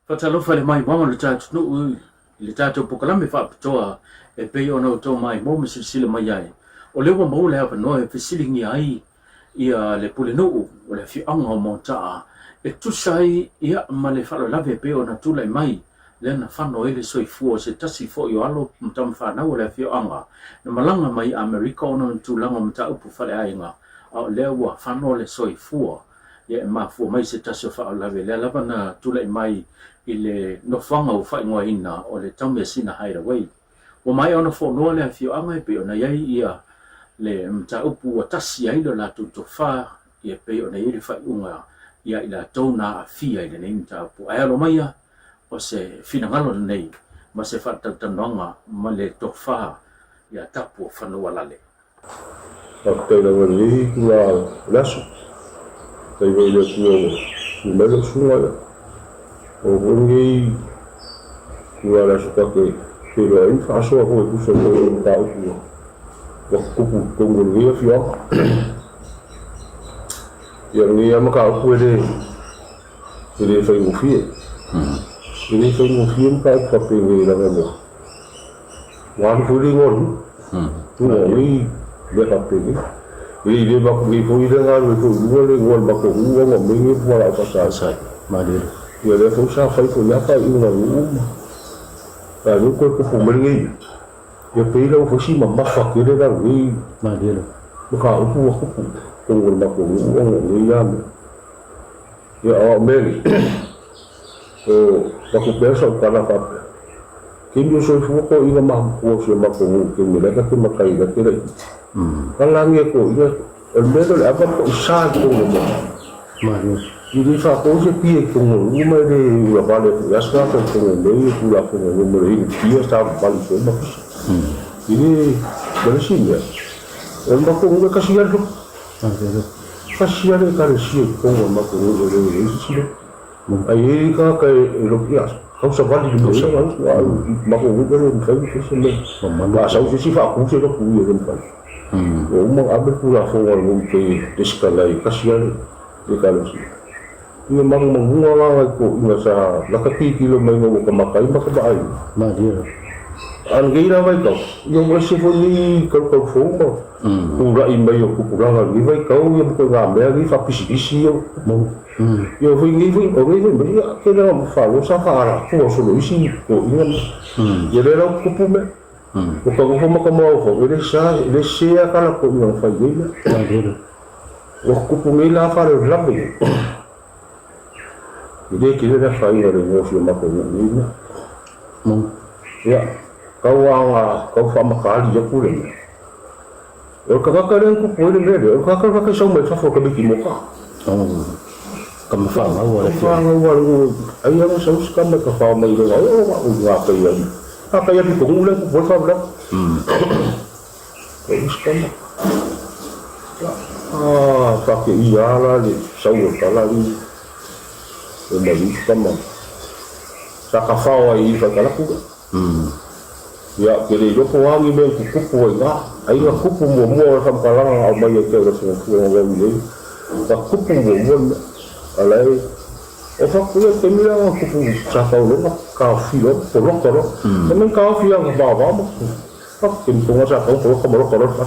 Faatalofa i le maimoaga o le tatou i le tatou polokalame faapitoa e pei ona outou maimoa ma silasila mai ai. O lea ua maua le avanoa e fesiligia ai ia le Pulenuu o le afioaga o Moataa e tusa ai ia ma le faalavelave e pei ona tulai mai lea na fano ai le soifua o se tasi foi o alo ma tama fanau o le afioaga na malaga mai i Amerika ona o ni tulaga o mataupu faaleaiga a o lea ua fano le soifua ia e mafua mai se tasi o faalavelave lea lava na tulai mai i le nofoaga ua faaigoaina o le Taumeasina Hideaway. Ua maea ona fonoa le afioaga e pei ona i ai ia le mataupu ua tasi ai lo latou tofa ia pei ona i ai le faaiuga ia i latou na aafia i lenei mataupu. Ae alo maia o se finagalo lenei ma se faatalatalanoaga ma le tofa ia Tapuafanualale. Faafetai lava i lenei itula o le aso. Faafetai foi i le Atua ua sui mai lou susuga ia. Maua foi lenei itula o le aso ta te feiloai ai ma faasoa foi e tusa foi o mataupu ua tutupu i totonu o lenei afioaga. Ia o lenei lava mataupu e le e le faigofie. E le faigofie mataupu faapenei leaga ua Ua alu foi le igoa o le nuu. Nuu o nei mea faapenei. E le i leva atu nei foi lea na alu ai foi i luga le igoa o le matou nuu ona o mea nei o fualaau faasaina. Ia lea foi sa fai foi lava faaiuga a le nuu ma a lea ua toe tupu mai lenei mea. Ia pei la ua fai si mamafa tele la lenei mataupu ua tupu i totonu o le matou nuu ona o nei lava mea. Ia o au mea nei, o avatu pea sau tala faapea, Taimi o soifua toeaiina matutua o si o matou nuu i taimi o lea ta te matai ai te laitiiti. Palagi e toeaiina, o le mea lea o le ava ma toisa i totonu o moa. E le faatou se pia i totonu o nuu ma e le ulavale atu i aso ta i totonu o mea ia Tulafono numera inu pia savavali soo ma pisa. E le, ma le isi mea, o le matou nuu e tasi lava le lotu. Tasi lava le Ekalesia i totonu o le matou nuu e le i ai se isi lotu. Ai e i ai tagata e lotu ia tau savali i le mea ia a o matou nuu e le mafai ona fai se mea. A sau se isi faatu se lotu ia e le mafai. Ua uma ona ave le Tulafono a le nuu i tai e resitala ai e tasi lava le Ekalesia. Ia manumanuga la nai toeaiina sa lata tilotilo mai ina ua ta matai ma ta vaai. A o lenei la vaitau, ia ua ese foi nei talutalufou ma tulai mai o tupulaga i lenei vaitau ia ma ituaiga mea nei faapisinisi ia ua tutupu. Ia foi nei foi, o nei foi mea, ia tele lava ina faaloa sa faaalatua solo isi toeaiina ma. Ia lea la ua tutupu mea. Ua ta nofo ma ta mafaufau, e le sa, e le sese lava tala a toeaiina na fai i nei mea. Ua tutupu nei la faalavelave nei. E le tele le afaina o le igoa o si o matou nuu i nei mea. Ia, tau lava ina tau faamataali atu le mea. O le tagata lea na tupu ai le mea lea, o le tagata lea e sau mai fafo o tamaiti moka. Tama fanau a le Tama fanau a le nuu. Ai lava sau se tama e tafao mai i lona oo, o ngā kai ali. Ngā kai ali ko nuu lea na tupu ai le faalavelave. O isi tama. Ah, fakeia lava la le sau o le tala alii o maliu se tama. Sa tafao ai i Faikalaku lea. Ia, ou te le iloa po o a ni mea na tutupu ai i ina. Ai na tupu muamua o le faamatalaga na aumai ai te au i le Aso Gafua na ua ui ai. Na tupu muamua le mea. A la e, o fatu ia i le taimi lea na tupu sa tau loa na taofi loa ma poloka loa. Fai mai na taofi lava na vavao ma tupu. Tonu sa tau poloka ma loka loka.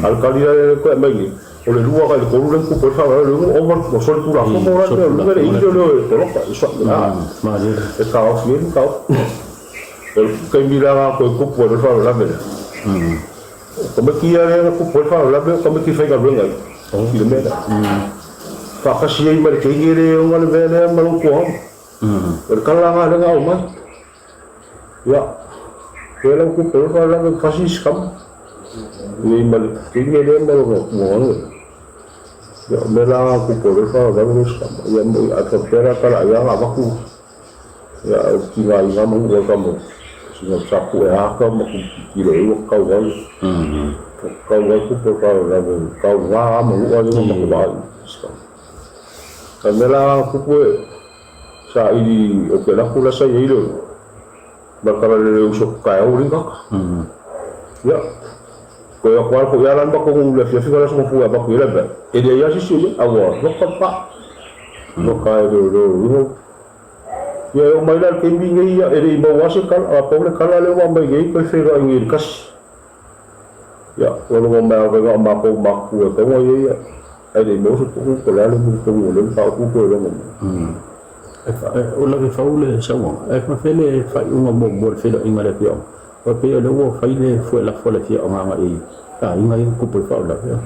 A o le tali la lea e aumai nei, o le lua agai i le tolu lea na tupu ai le faalavelave le unu ova ua solitulafono la le mea o luga e le i le leo e poloka e e taofi ai le mataupu. O le taimi la na toe tupu ai loa le faalavelave lea, o tamaiti ia lea na tupu ai le faalavelave o tamaiti faigaluega i le mea lea. Faatasi ai ma le teine lea e ona le mea lea ma lou tuaoi. O le tala lena lea na aumai. Ia, lea la ua tupu ai le faalavelave ua fasi isi tama. Ia ma le teine lea ma lona tuaoi. Ia, o mea la na tupu ai le faalavelave le isi tama. Ia, a faapea la tala ai lava na avatu ia o tigaina ma nuu ai tama sina sa pue ata ma tilotilo ai ua tatau ai. Ua tatau ai tupu le faalavelave tau ga ma nuu ai ma matou vaai isi tama. A o mea la na tupu e saili o ke laku la sa i ai le ma le tala le uso taeao ua lei kaka. Ia, toe atu lava foi lava la matou i le afiafi na aso fua e avatu i ai le mea, e leai lava se isi o i ai, a ua loka le pa. Loka e leoleo ina Ia e oo mai la i le taimi lenei ia e le i maua lava se tala, a pau le tala lea ua aumai nei toe feiloai nei i le 1. Ia, ua logo mai lava na o matou matutua e tatau ona i ai ia, ae le i maua se tonu po o le a le tonu o lea mataupu toe logo mai. O lave fau le saunoaga, ae faafefea le faaiuga muamua o le feiloaiga a le afioaga? Aua pei o lea ua fai le fuelafo a le afioaga agai i aiga ia na tupu ai le faalavelave.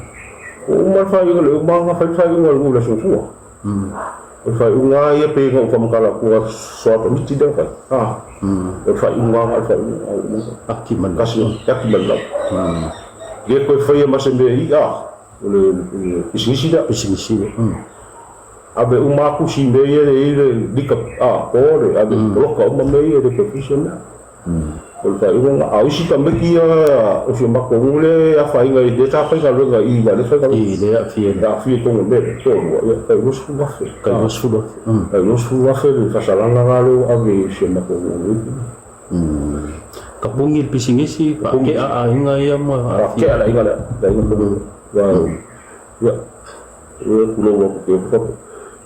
Ua uma le faaiuga, le uma ona fai le faaiuga i le nuu i le Aso Gafua. O le faaiuga lava ia pei ona ou faamatala atu a soa Komiti lea na fai. O le faaiuga lava na o le faaiuga a ua uma. Aki ma le Kasi aki ma le lau. Le toe faia ma se mea i'a o le pisinisi lea. Pisinisi lea. Ave uma atu si mea ia e i ai le lika po le ave poloka uma mea ia e le toe fai se mea. O le faaiuga lena. A o isi tamaiti ia o si o matou nuu lea e afaina i lea sa faigaluega i i lea faigaluega. I lea e aafia i le. Aafia i totonu o le mea lea, toalua, ia tai $20,000. Tai $20,000. Tai $20,000 le faasalaga la lea ua ave i si o matou nuu nei. Tapuni le pisinisi, faatea aiga ia ma aafia. Faatea le aiga lea, le aiga foi lea. Ia, ia tulou atu ke fa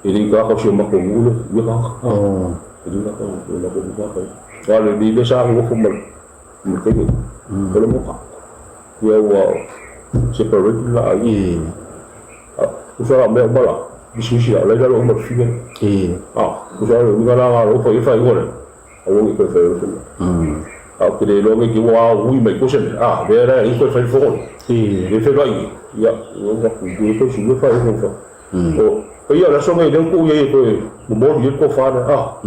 e le ka ka si o matou nuu le ia ka. E le ka o matou nuu ka. Wa le le sa nofo ma ma te o le moka. Ia ua separate la ai. Usa la mea uma la. Pisinisi la lai la lo uma fia. Usa le uga la lo fa i fa i le. Aua ne i toe fai ai se mea. A ou te le iloa nei te ua ui mai tua se mea, a, lea la e toe fai le fono lea. Le feiloai ai, ia, ua ua toe sui fai le fono. O, paia o le aso nei lea ua tuu i ai e toe momoli ai le tofa lea, a,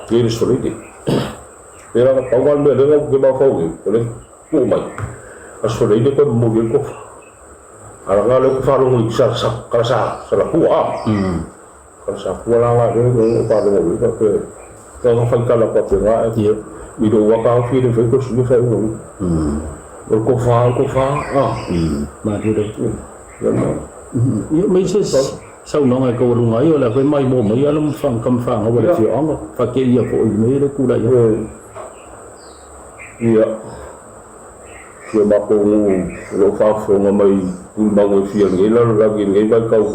i le aso Faraile. Pei la na pau lava le mea lea ou te mafaufau i ai, o lea tuu mai, aso Faraile toe momoli ai le tofa. A leaga lea ou te faalogo i sa, sa, kala sa, salapua, a. Sa pua la la lea o faalogo i faapea ka faitala faapena i lou aka afi le fai ko sui fai o o ko fa ko fa a malie ia mai se saunoaga e taualuga ai o le a foi maimoa mai ala ma tamafanau a le afioaga faateia foi i mea ia le tulai atu. Ia si o matou nuu o lo o faafofoga mai tulimanu e fia i lenei lalolagi i lenei vaitau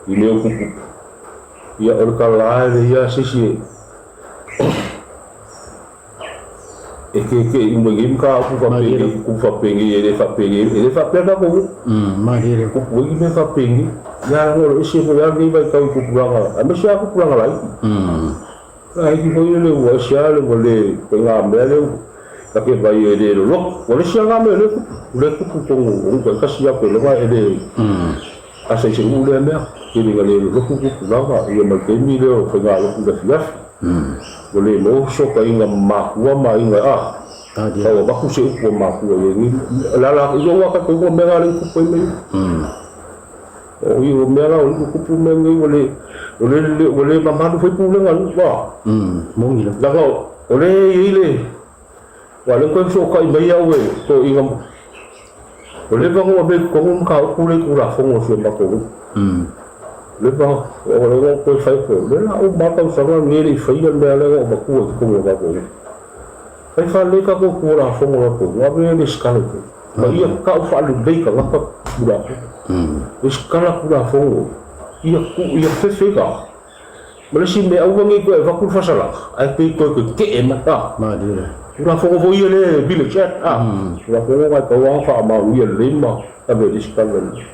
i mea o tutupu. Ia, o le tala e leai lava se isi e keke'i uma i nei mataupu faapenei, tupu faapenei, e le faapenei, e le faapea le tatou nuu. Tupu ai ni mea faapenei. Ia, leaga o le ese foi lava lenei vaitau i tupulaga, aemaise lava tupulaga laiti. Laiti foi lele ua ese lava le ua le ituaiga mea lea ta te vaai e le loloto. Ua le ese lava na mea o lea e tupu, o lea e tupu i totonu o nuu taitasi ia pei e le asa i se nuu lea mea. Tele ina le loloto tupulaga ia ma le taimi lea o faigalotu i le afiafi. Ua le maua fesootaiga ma matua ma aiga a tau avatu se upu a matua i ai. O le ala i lou lava talitonuga mea na lea e tupu ai mea ia. O i o mea la o le tupu mea nei ua le o le ua le mamalu foi pulega a nuu a. Moni lava. Leaga o le i ai le aua o lea ua toe fesootai mai au e toeaiina ua leva ona ou avea i totonu le mataupu lea i Tulafono a si o matou nuu. Leva o lea ua toe fai atu o lea o le a uma lava tausaga lenei e le i faia le mea lea na ou avatua i totonu o le tatou nuu. Fai faalelei tatou Tulafono o tatou nuu, ave lesitala i totonu. Ma ia tau faalelei tagata Tulafono. Lesitala Tulafono ia tu ia fefe ai tagata. Ma le isi mea, aua ne i toe avatu le faasalaga, ae pei toe tetee mai. Tulafono foi ia le Village Act, Tulafono na e tatau lava ona faamaonia lelei ma ave i lesitala lelei.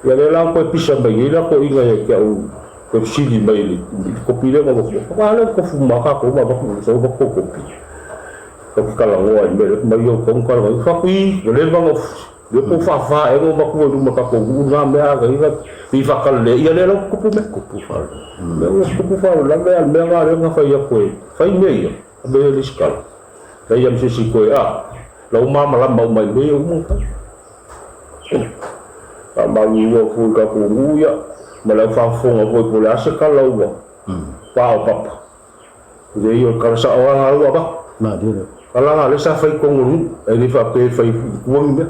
Ia lea la ua toe pisa mai nei la toeaiina ia te au toe fesili mai i le kopi lea na avatu. Aua lea ua tofu ma tatou ma avatu, sau avatu tou kopi. Tatou te talanoa i mea lea, fai mai ua tatau ona talanoa. Fai atu, ii, ua leva ona lea po o faafa ea ona avatu ai luma o tatou nuu na mea a ia pei faakalelea ia lea la ua tupu mea. Tupu faalavelave. Lea ua tupu faalavelave a o le mea na lea na fai atu e fai mea ia, ave ia lesitala. Leai ma se isi toe a, la ua malamalama uma i mea ia ua uma ona fai. Faamalulu atu foi i le tatou nuu ia, ma le au faafofoga foi po o le a se tala ua paopapa. Leai o le tala sao lava lena ua avatu. Tala lena lea sa fai i totonu o le nuu, ae le faapea e fai i tua ni mea.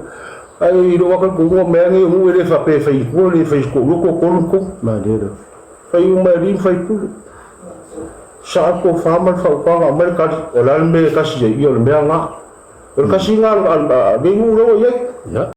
Ae i lou lava talitonuga o mea nei o nuu e le faapea e fai i tua, e le fai i toalua, toatolu ma tolu. Fai uma e alii ma faipule. Sao le tofa ma le faautaga, aumai le tali, o le a le mea e tasi ai, ia o le mea lena. O le tasi lena a lenei nuu lea ua i ai.